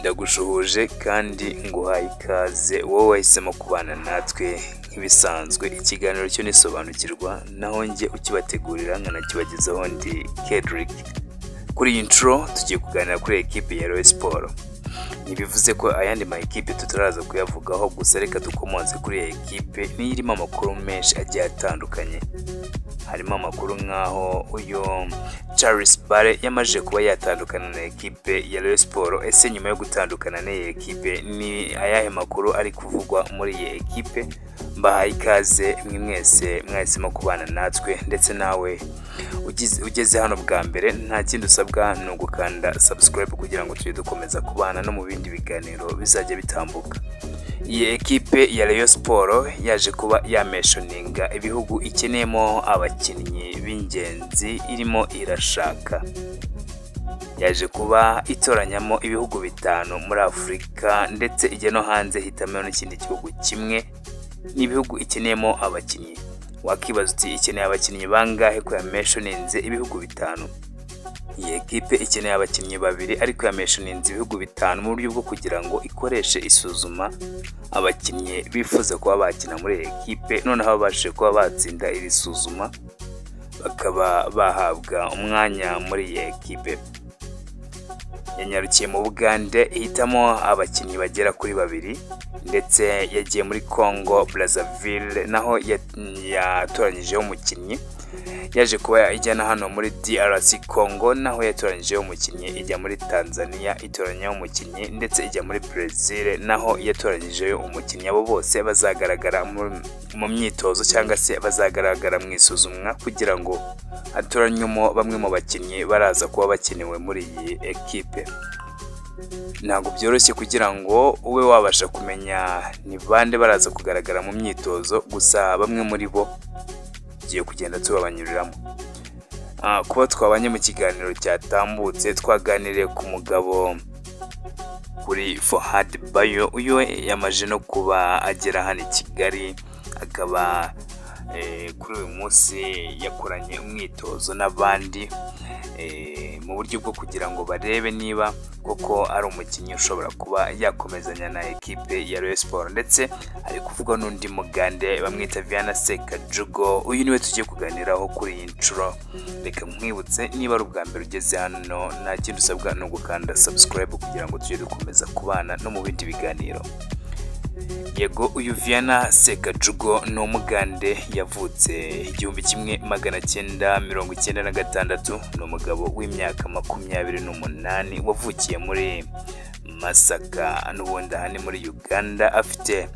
Ndagushuhuje kandi nguhaye ikaze wowe wahisemo kubana natwe. Nk'ibisanzwe, ikiganiro cyo nisobanukirwa, naho njye ukibategurira nkanakibagezaho ndi Kedrick. Kuri iyi nshuro tugiye kuganira kuri ekipe ya Rayon Sports. Ntibivuze ko ayandi ma ekipe tutaraza kuyavugaho, gusa reka dukomoze kuri iyi ekipe, niyo irimo amakuru menshi agiye atandukanye. Harimo amakuru nk'aho uyu Charles Bare yamaze kuba yatandukana na ekipe ya Rayon Sports. Ese nyuma yo gutandukana n'iyi ekipe, ni ayahe makuru ari kuvugwa muri iyi ekipe? Mbahaye ikaze mwe mwese mwahisemo kubana natwe, ndetse nawe ugeze hano bwa mbere, nta kindi usabwa ni ugukanda subscribe kugira ngo tujye dukomeza kubana no mu bindi biganiro bizajya bitambuka. Iyi ekipe ya Rayon Sports yaje kuba yamentioninga ibihugu ikeneyemo abakinnyi b'ingenzi irimo irashaka. Yaje kuba itoranyamo ibihugu bitanu muri Afurika, ndetse ijya no hanze hitamo n'ikindi gihugu kimwe. Ni ibihugu ikeneyemo abakinnyi. Wakibaza uti: "Ikeneye abakinnyi bangahe ko yamentioninze ibihugu bitanu?" Iyi ekipe ikeneye abakinnyi babiri, ariko yamentioninze ibihugu bitanu mu buryo bwo kugira ngo ikoreshe isuzuma abakinnyi bifuza kuba bakina muri iyi ekipe, noneho babashije kuba batsinda iri suzuma bakaba bahabwa umwanya muri iyi ekipe. Yanyarukiye mu Bugande ihitamo abakinnyi bagera kuri babiri, ndetse yagiye muri Congo Brazzaville naho yatoranyijeho umukinnyi. Yaje kuba ijyana hano muri DRC Congo, naho yatoranyijeho umukinnyi. Ijya muri Tanzania itoranyaho umukinnyi, ndetse ijya muri Brazil naho yatoranyijeho umukinnyi. Abo bose bazagaragara mu myitozo cyangwa se bazagaragara mu isuzumwa kugira ngo hatoranywemo bamwe mu bakinnyi baraza kuba bakenewe muri iyi ekipe. Ntabwo byoroshye kugira ngo ube wabasha kumenya ni bande baraza kugaragara mu myitozo, gusa bamwe muri bo tugiye kugenda tubabanyuriramo. Kuba twabanye mu kiganiro cyatambutse, twaganiriye ku mugabo kuri Fuad Bayo. Uyu yamaze no kuba agera hano i Kigali, akaba kuri uyu munsi yakoranye umwitozo n'abandi mu buryo bwo kugira ngo barebe niba koko ari umukinnyi ushobora kuba yakomezanya na ekipe ya Rayon Sports. Ndetse hari kuvugwa n'undi mugande bamwita Viana Sekajugo. Uyu niwe tugiye kuganiraho kuri iyi nshuro. Reka nkwibutse, niba ari ubwa mbere ugeze hano, nta kindi usabwa ni ugukanda subscribe kugira ngo tujye dukomeza kubana no mu bindi biganiro. Yego, uyu Viana Sekajugo ni umugande, yavutse 1996. Ni umugabo w'imyaka 28 wavukiye muri Masaka, n'ubundi aha ni muri Uganda. Afite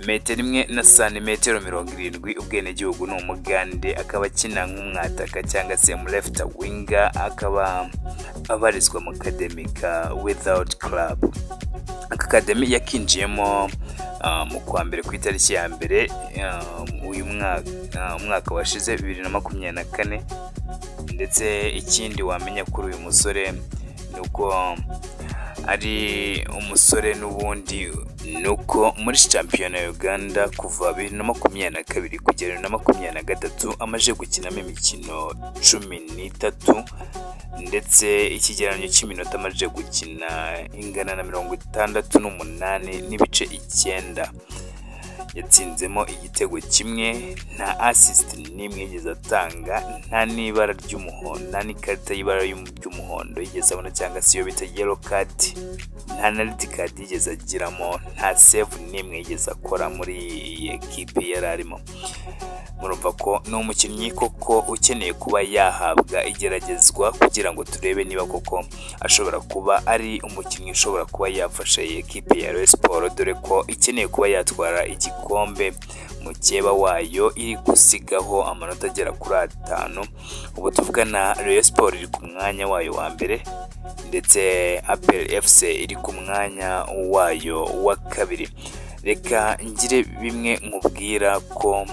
metero 1 na santimetero 70. Ubwenegihugu ni umugande, akaba akina nk'umwataka cyangwa se mu left winger, akaba abarizwa mu academy ka Without Club. Academy yakinjiyemo mu kwa mbere ku itariki ya mbere uyu mwaka, umwaka washize 2024. Ndetse ikindi wamenya kuri uyu musore ni uko ari umusore n'ubundi, ni uko muri shampiyona ya Uganda kuva 2022 kugera 2023 amaze gukinamo imikino 13, ndetse ikigereranyo cy'iminota amaze gukina ingana na 68.9. Yatsinzemo igitego kimwe, nta assist n'imwe yigeze atanga, nta n'ibara ry'umuhondo, nta n'ikarita y'ibara ry'umuhondo yigeze abona cyangwa se iyo bita yellow card, nta na red card yigeze agiramo, nta save n'imwe yigeze akora muri iyi ekipe yari arimo. Murumva ko ni umukinnyi koko ukeneye kuba yahabwa igeragezwa kugira ngo turebe niba koko ashobora kuba ari umukinnyi ushobora kuba yafasha iyi ekipe ya Rayon Sports, dore ko ikeneye kuba yatwara igikombe mukeba wayo iri gusigaho amanota agera kuri atanu. Ubu tuvugana Rayon Sports iri ku mwanya wayo wa mbere, ndetse APR FC iri ku mwanya wayo wa kabiri. Reka ngire bimwe nkubwira ko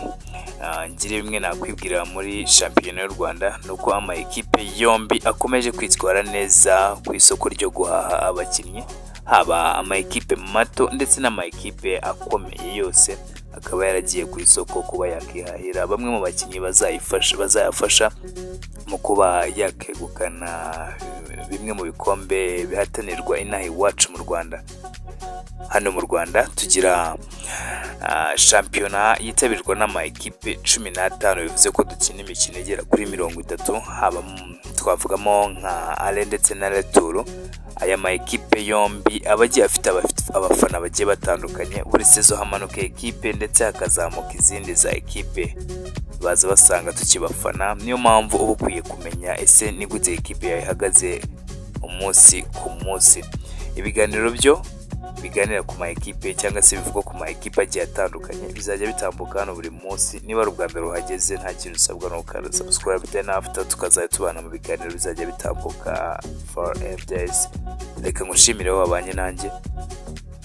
ngire bimwe nakwibwira muri shampiyona y'u Rwanda, ni uko ama ekipe yombi akomeje kwitwara neza ku isoko ryo guhaha abakinnyi, haba ama ekipe mato ndetse n'ama ekipe akomeye yose. akaba yaragiye ku isoko kuba yakihahira bamwe mu bakinnyi bazayifasha, bazayafasha mu kuba yakegukana bimwe mu bikombe bihatanirwa inaha iwacu mu Rwanda. Hano mu Rwanda tugira shampiyona yitabirwa n'ama ekipe 15, bivuze ko dukina imikino igera kuri 30, haba twavugamo nka aller ndetse na retour. Aya ma ekipe yombi aba agiye afite abafana bagiye batandukanye. Buri saison hamanuka ekipe ndetse hakazamuka izindi za ekipe baza basanga tukibafana. Niyo mpamvu uba ukwiye kumenya ese ni gute ekipe yawe ihagaze umunsi ku munsi. Ibiganiro byo biganira ku ma ekipe cyangwa se bivugwa ku ma ekipe agiye atandukanye bizajya bitambuka hano buri munsi. Niba ari ubwa mbere uhageze, nta kintu usabwa, no gukanda subscribe, then after tukazajya tubana mu biganiro bizajya bitambuka for days. Reka ngushimire wowe wabanye nanjye.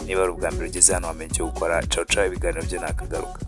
Niba ari ubwa mbere ugeze hano, wamenye icyo gukora. Ciao ciao, ibiganiro byo nakagaruka.